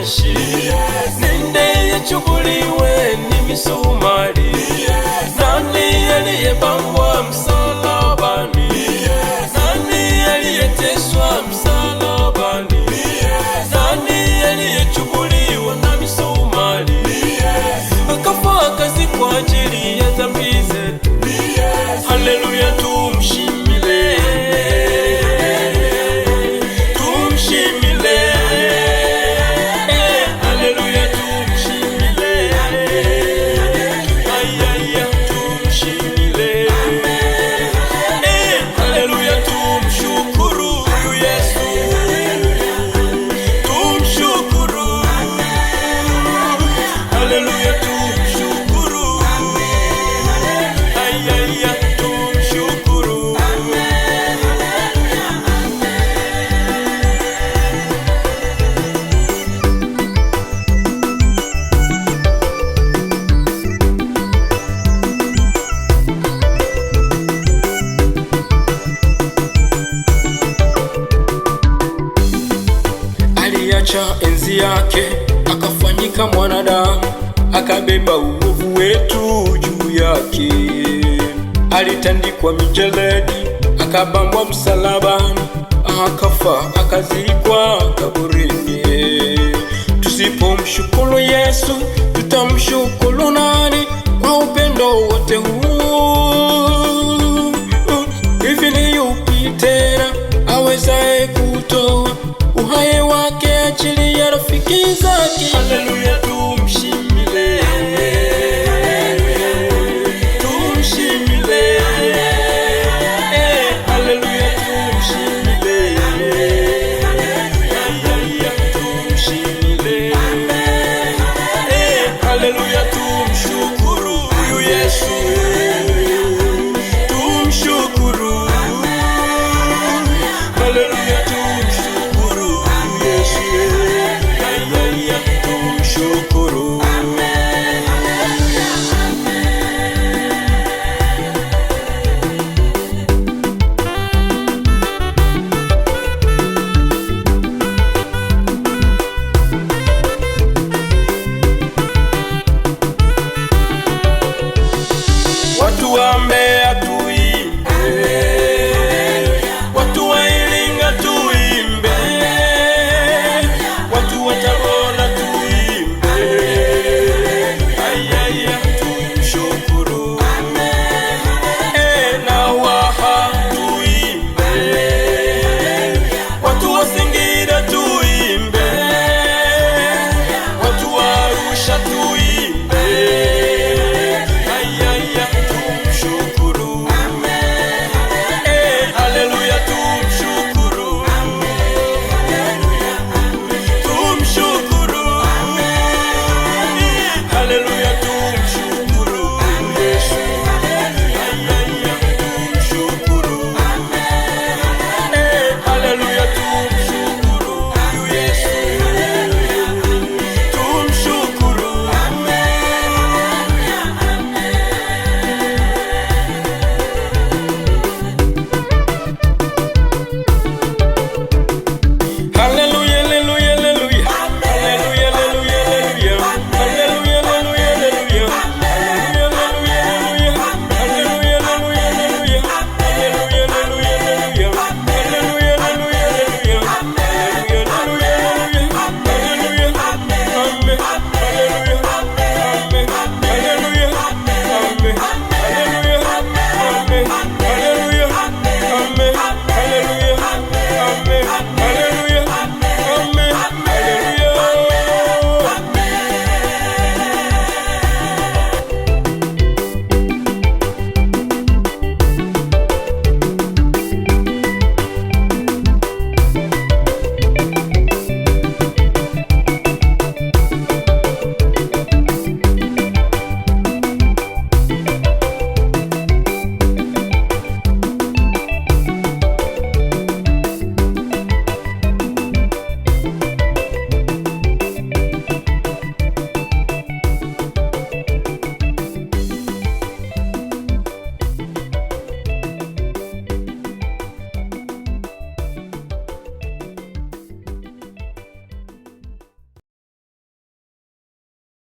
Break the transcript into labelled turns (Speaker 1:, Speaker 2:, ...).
Speaker 1: nganshi. Nende yachubuliwe ni misumari? Nani aliyebambwa msalabani? Nani aliyeteswa msalabani? Nani aliyechubuliwa na misumari? Akafa akazikwa ajili ya dhambi zetu. Haleluya, tumshimile, tumshimile. Haleluya, tumshimile. Ay, ay, ay, tumshimile. Haleluya, tumshukuru huyu Yesu, tumshukuru. Haleluya, tumshukuru. Ay, ay, ay, tumshukuru. Aliacha enzi yake akafanyika mwanadamu, akabeba uovu wetu juu yake. Alitandikwa mijeledi, akabambwa msalabani, akafa, akazikwa kaburini. Tusipomshukuru Yesu, tutamshukuru nani? Kwa upendo wote huu